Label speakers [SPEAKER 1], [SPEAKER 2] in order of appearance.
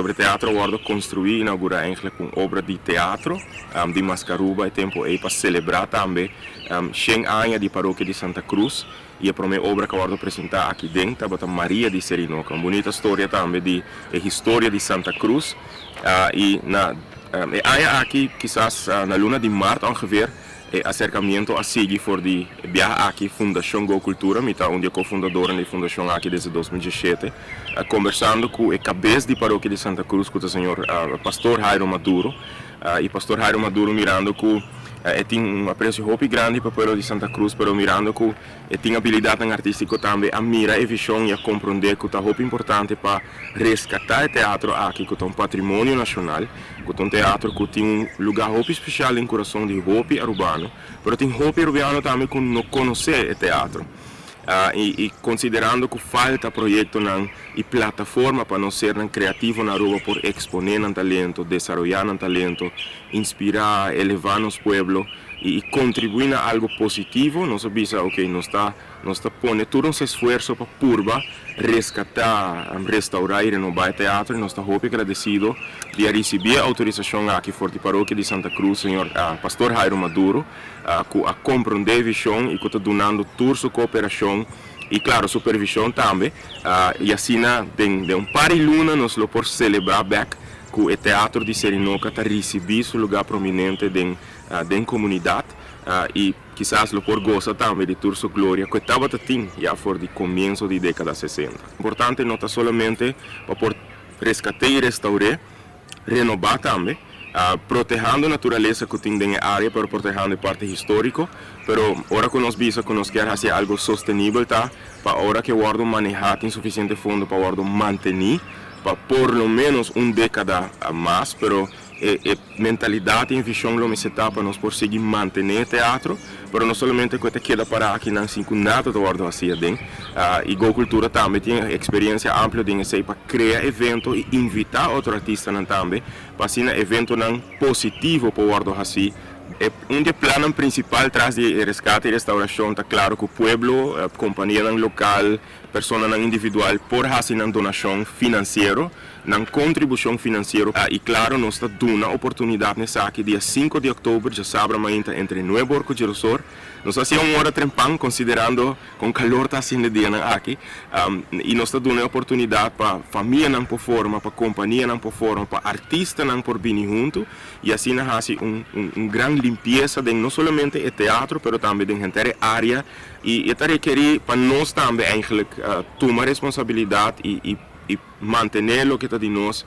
[SPEAKER 1] E teatro a wordo construi, inaugura eigenlijk un obra di teatro di Mascaruba e tempo ey pa celebra tambe 100 aña di parokia di Santa Cruz, y e prome obra cu a wordo presenta aki den tabata Maria di Serinoca, un bunita storia tambe di e historia di Santa Cruz. Y na e aña aki, kisas na luna di maart ongeveer, e acercamento a sigui for di biaha aki Fundacion Go Cultura, mi ta un di e cofundadornan di e fundacion aki desde 2017, conversando cu e cabes di parokia di Santa Cruz, cu ta señor Pastor Jairo Maduro, y Pastor Jairo Maduro, mirando cu e tin un aprecio hopi grandi pa pueblo di Santa Cruz, pero mirando cu e tin habilidad artistico tambe, a mira e vision y a comprende cu ta hopi importante pa rescata e teatro aki, cu ta un patrimonio nacional, cu ta un teatro cu tin un lugar hopi special den curason di hopi arubano, pero tin hopi arubano tambe cu no conoce e teatro. Y considerando cu falta proyectonan y plataforma pa nos ser creativo na Aruba por expone nan talento, desaroya nan talento, inspira, eleva nos pueblo y contribui na algo positivo, nos a bisa, ok, nos ta pone tur nos esfuerso pa purba rescata, restaura y renoba e teatro, y nos ta hopi agradecido di ricibi e autorisacion aki for di parokia di Santa Cruz, señor Pastor Jairo Maduro, cu a comprende e vision y cu ta dunando tur su cooperacion y, claro, supervision tambe, y asina den un par di luna nos lo por celebra back cu e teatro di Serinoca ta ricibi su lugar prominente den comunidad y kisas lo por goza tambe di tur su gloria cu tabata tin ya for di comienso di decada 60. Importante no ta solamente pa por rescata y restaura, renoba tambe, protehando naturalesa cu tin den area, pero protehando e parti historico, pero ora cu nos bisa cu nos kier haci algo sostenibel, ta pa ora cu wordo maneha tin suficiente fondo pa wordo mantene pa por lo menos un decada mas, pero e mentalidad y vision lo mester ta pa nos por sigui mantene e teatro, pero no solamente cu ta keda para aki nan sin cu nada ta wordo haci aden. Y Go Cultura tambe tin experiencia amplio den esey pa crea evento y invita otro artistanan tambe, pa asina eventonan positivo pa wordo haci. Un di e plannan principal tras di rescate y restauracion ta, claro, cu pueblo, compania local, personanan individual por haci nan donacion financiero, nan contribucion financiero, y claro, nos ta duna oportunidad esaki dia 5 di october, diasabra mainta entre 9 or cu 10 or. Nos ta haci un ora trempan, considerando con calor ta haciendo dia aki, y nos ta duna oportunidad pa famianan por forma, pa companianan por forma, pa artistanan por bini hunto y asina haci un gran limpiesa den no solamente e teatro, pero tambe den henter area, y ta rekeri pa nos tambe eigenlijk tuma responsabilidad y mantene loke ta di nos.